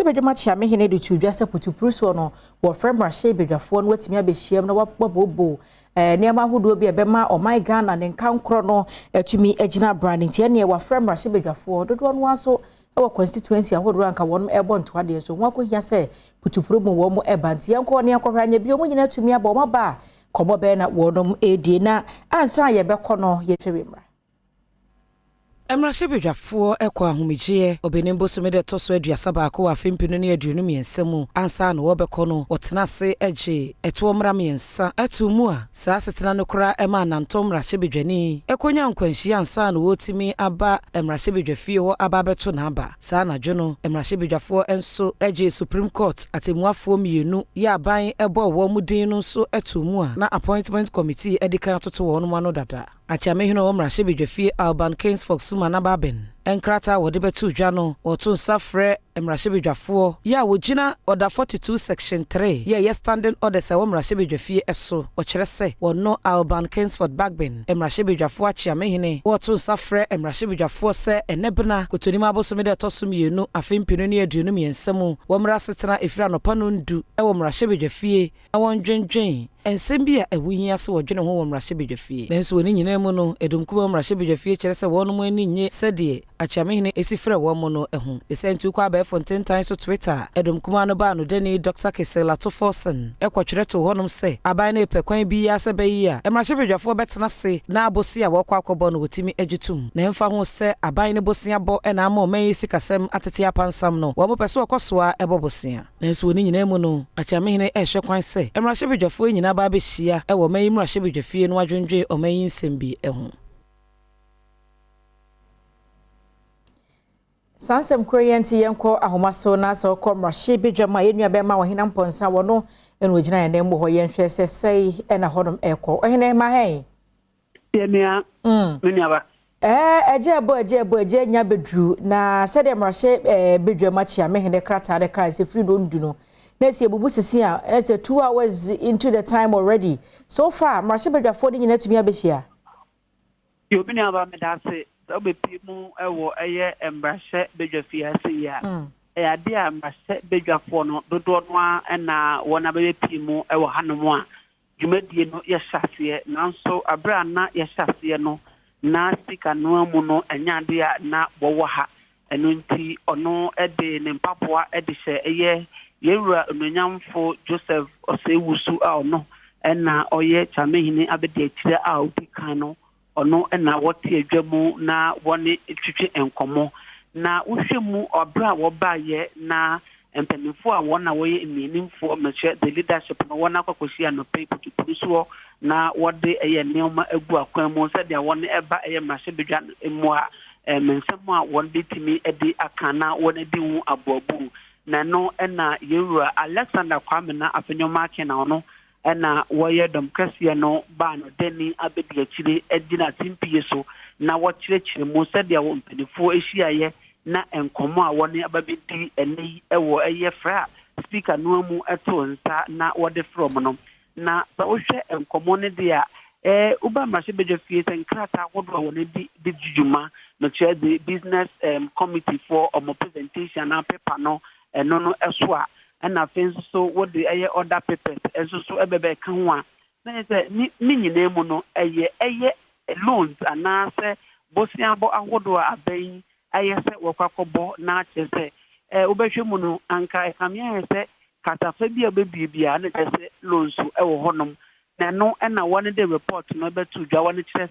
Badwam Akyeamehene de to dwa sɛ putupuru soɔ no, wɔfrɛ mmarahyɛbadwafoɔ no watumi abɛhyiam na wɔabobɔ nneɛma ahodoɔ bi a ɛbɛma ɔman Ghana ne nkankorɔ no atumi agyina brand. Nti ɛneɛ wɔafrɛ mmarahyɛbadwafoɔ dodoɔ no ara nso wɔ constituency ahodoɔ anka wɔn ɛrebɔ ntoadeɛ so ho akɔhia sɛ putupuru mu wɔn ɛba. Nti yɛnkɔ ne yɛnkɔhwɛ anya bi wɔn nyinaa atumi aba wɔn aba a kɔmmɔ bɛyɛ na wɔnom ɛredie na ansa a yɛbɛkɔ no, yɛhwɛ wi mmra. Mmarahyɛbadwafoɔ kɔ ahomegyeɛ Ɔbɛnem bosome da ɛtɔ so 31 wɔ afe 2023 mu. Ansa na wɔbɛkɔ no, wɔtena ase gye ɛtoɔ mmara mmiɛnsa ato mu a saa asetena no koraa ɛma anantɔ mmarahyɛbadwani ɛkɔnya nkwanhyia ansa na wɔretumi aba mmarahyɛbadwafie hɔ aba abɛto n'aba. Saa anadwo no, mmarahyɛbadwafoɔ nso gye Supreme Court atemmuafoɔ mmienu yɛ aban ɛbɔɔ wɔn mu din no nso to mu a na Appointment Committee de kan atoto wɔn ano dada. Akyeamehene wɔ mmarahyɛbadwafie, Alban Kingsford Sumana Bagbin, nkrataa a wɔde bɛto dwa no, wɔto nsa frɛ mmarahyɛbadwafoɔ yɛ a wɔgyina Order 42 section 3 yɛ ɛyɛ standing orders a ɛwɔ mmarahyɛbadwafie so. Wɔkyerɛ sɛ wɔno Alban Kingsford Bagbin, mmarahyɛbadwafoɔ akyeamehene, wɔto nsa frɛ mmarahyɛbadwafoɔ sɛ ɛnɛ bena Kotonim abosome da ɛtɔ so 2, afe 2023 mu, wɔmmra asetena ɛfiri anɔpa no 10 ɛwɔ mmarahyɛbadwafie na wɔndwendwen nsɛm bi a ɛho hia sɛ wɔdwene ho wɔ mmarahyɛbadwafie. Nanso wɔ ne nyinaa mu no, ɛdɔm kuma mmarahyɛbadwafie kyerɛ sɛ wɔn ani nye sɛdeɛ Akyeamehene esi frɛ wɔn mo no ho. Ɛsɛ nti wokɔ abɛɛfo ntentan so Twitter, ɛdɔm kuma no baa no dani Dr Cassiel Ato Forson ɛkɔtwerɛ to hɔnom sɛ aban no repɛ kwan bi sɛ bɛyi a mmarahyɛbadwafoɔ bɛtena ase na abosi a wɔkɔ akɔbɔ no wɔtumi agye tom. Na ɛmfa ho sɛ aban no bosea bɔ ɛna ama ɔman yi sikasɛm atete apansam no, wɔn pɛ so wɔkɔ so a ɛbɔ bosea. Nanso wɔ ne nyinaa mu no, Akyeamehene ɛrehwɛ kwan sɛ mmarahyɛbadwafoɔ nyinaa ba abɛhyia ɛwɔ ɔman yi mmarahyɛbadwafie no adwendwen ɔman yi nsɛm bi ho. Saa nsɛm koro yɛn nti yɛnkɔ ahoma so na sɛ ɔkɔ mmarahyɛbadwam a yɛn nua bɛrima Ɔhene Mpɔnsa wɔ no ɛna ogyina yɛn nan mu hɔ. Yɛnhwɛ sɛ sɛi ɛna hɔnom ɛkɔ. Ɔhene ma hɛn. Yɛnua, me nuaba. Ɛgye ɛbɔ, ɛgye ɛbɔ, ɛgye nya bɛduru na sɛdeɛ mmarahyɛ badwam Akyeamehene krataa no kaa sɛ firi no 10 no na ɛsɛ ebubu sisi a ɛsɛ 2 hours into the time already. So far, mmarahyɛ badwafoɔ no nyinaa tumi abɛhyia. Yɛ obi nuaba, meda ase sɛ wobɛpie mu wɔ ɛyɛ mmarahyɛ badwa fie ase yi a ɛyɛ adeɛ a mmarahyɛ badwafoɔ no dodoɔ no a ɛna wɔn abɛbɛpie mu wɔ hanom a dwumadie no yɛhyɛ aseɛ. Nanso abere a na yɛhyɛ aseɛ no na Speaker noa mu no, ɛnyɛ adeɛ a na wɔwɔ ha. Ɛno nti ɔno de ne mpaboa de hyɛ ɛyɛ yɛwura onuonyamfo Joseph Osei Owusu a ɔno ɛna ɔyɛ Kyamehene abɛdi akyire a odi kan no, ɔno ɛna wɔte adwa mu na wɔne twitwi nkɔmmɔ. Na wohwɛ mu ɔberɛ a wɔbaeɛ na mpanimfoɔ a wɔn na wɔyɛ mmienimfoɔ mɛkyerɛ the leadership no, wɔn akɔ akɔhyia anɔpɛ yi putupuru soɔ na wɔde ɛyɛ nneɛma agu akwan mu sɛdeɛ wɔn ɛba ɛyɛ mmarahyɛbadwa mu a nsɛm a wɔn bɛtumi de aka na wɔn adi ho aboabu. Na ɛno ɛna yɛwura Alexander Kwame na Afenyo-Markin na ɔno ɛna wɔyɛ dɔm kɛseɛ no baa no dani abɛdi akyire gyina simpie so na wɔkyerɛkyerɛ mu sɛdeɛ wɔn mpanimfoɔ ahyiaeɛ na nkɔmmɔ a wɔne aba bɛdi ɛnɛ yi ɛwɔ ɛyɛ frɛ a Speaker noa mu ɛto nsa na wɔde frɛ mo no. Na sɛ wohwɛ nkɔmmɔ no deɛ a woba mmarahyɛbadwa fie sɛ nkrataa ahodoɔ a wɔn di de di dwuma mekyerɛ de business committee for ɔmo presentation na paper no, ɛno no ɛso a ɛna afei nso so wɔde ɛyɛ order papers ɛnso so ɛbɛbɛ ɛka ho a na yɛ sɛ ne nyinaa mu no ɛyɛ loans anaasɛ bosiabɔ ahodoɔ a abɛn ayɛ sɛ wɔkɔ akɔbɔ. Na akyerɛ sɛ wobɛhwɛ mu no, anka ɛkame ayɛ sɛ katafa bi a wobɛbie biara na kyerɛ sɛ loans ɛwɔ hɔnom. Na ɛno ɛna wɔne de report no bɛto dwa. Wɔne kyerɛ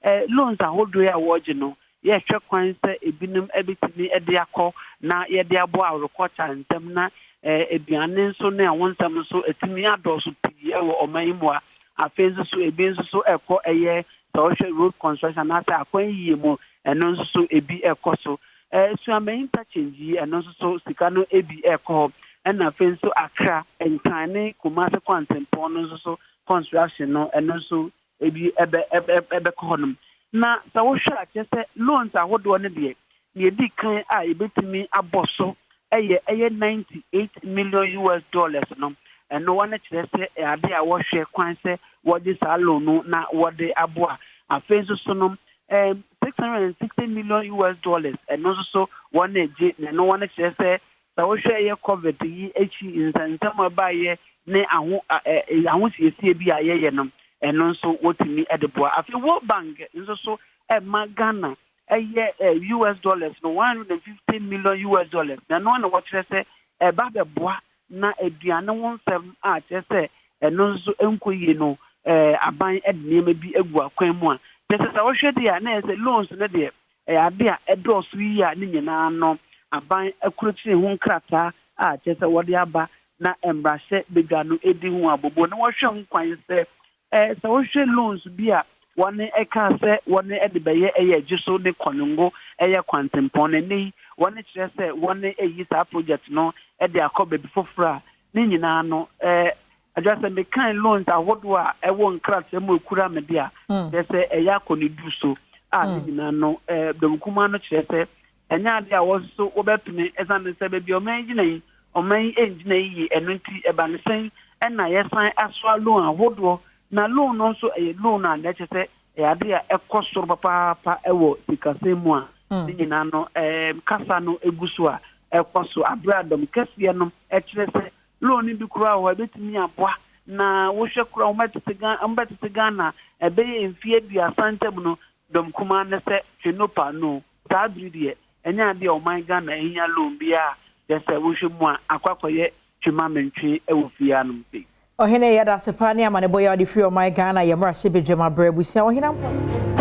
sɛ loans ahodoɔ a wɔregye no, yɛhwɛ kwan sɛ ebinom ɛbɛtumi de akɔ na yɛde aboa agriculture nsɛm na aduane nso ne ɛho nsɛm nso ɛtumi adɔɔso pii ɛwɔ ɔman yi mu a afei nso so ebi nso so ɛkɔ ɛyɛ sɛ ɔhwɛ road construction anaasɛ akwan yie mu, ɛno nso so ebi ɛkɔ so. Suame interchange yi, ɛno nso so sika no ebi ɛkɔ hɔ. Ɛna afei nso Accra, Nkran ne Kumase kwantempɔn no nso so construction no, ɛno nso ebi ɛbɛkɔ hɔnom. Na sɛ wohwɛ a, kyerɛ sɛ loans ahodoɔ no deɛ, nea edi kan a ebetumi abɔ so ɛyɛ US$98 million no. Ɛno wɔn kyerɛ sɛ ade a wɔhwɛ kwan sɛ wɔde saa loan no na wɔde aboa. Afei nso so no US$660 million, ɛno nso so wɔn agye. Na ɛno wɔn kyerɛ sɛ Sɛ wohwɛ ɛyɛ Covid yi akyi nsɛnsɛm a ɛbaeɛ ne aho ɛ ahosiesie bi a yɛyɛ no, ɛno nso wɔtumi de boa. Afei World Bank nso so ɛma Ghana ɛyɛ US dollars no, 150 million US dollars, na ɛno na wɔkyerɛ sɛ ɛba bɛboa na aduane ho nsɛm a kyerɛ sɛ ɛno nso nkɔ yie no, aban de nneɛma bi agu akwan mu a kyerɛ sɛ wohwɛ deɛ a, na ɛyɛ sɛ loans no deɛ, ɛyɛ ade a ɛdɔɔso yie a ne nyinaa no aban akurukyire ho nkrataa a kyerɛ sɛ wɔde aba na mmarahyɛ badwa no edi ho abobo na wɔhwɛ ho kwan sɛ sɛ wohwɛ loans bi a wɔne ɛka sɛ wɔne de bɛyɛ ɛyɛ agye so ne Kɔnongo ɛyɛ kwantempɔn no, ɛnɛ yi wɔne kyerɛ sɛ wɔne ɛyi saa project no de akɔ baabi foforɔ a ne nyinaa no adwa sɛ mekan loans ahodoɔ a ɛwɔ nkrataa mu ekura me de a, kyerɛ sɛ ɛyɛ akɔ ne du so a ne nyinaa no dɔm kumaa no kyerɛ sɛ ɛnyɛ ade a wɔso wɔbɛpene, ɛsiane sɛ baabi a ɔman yi gyina yi, ɔman yi ngyina yi yie. Ɛno nti ɛba ne sɛn ɛna yɛsan asoa loan ahodoɔ, na loan no nso ɛyɛ loan a na ɛkyɛ sɛ ɛyɛ ade a ɛkɔ soro papaapa ɛwɔ sikasɛm mu a ne nyinaa no kasa no egu so a ɛkɔ so abere a dɔm kɛseɛ no ɛkyerɛ sɛ loan no bi koraa wɔ hɔ ɛbɛtumi aboa na wohwɛ koraa wɔbɛtete Ghana ɛbɛyɛ mfeɛ 30 ntam no. Dɔm kumaa ne sɛ twenopa no saa bere deɛ, ɛnyɛ adeɛ a ɔman Ghana ehia loan bi a kyerɛ sɛ wohwɛ mu a akɔ akɔyɛ twema mentwe ɛwɔ fie anom sei. Ɔhene, yɛda ase paa ne amanebɔ yɛ ɔde firi ɔman Ghana yɛ mmarahyɛ badwam abrɛ abusua. Ɔhene mpo.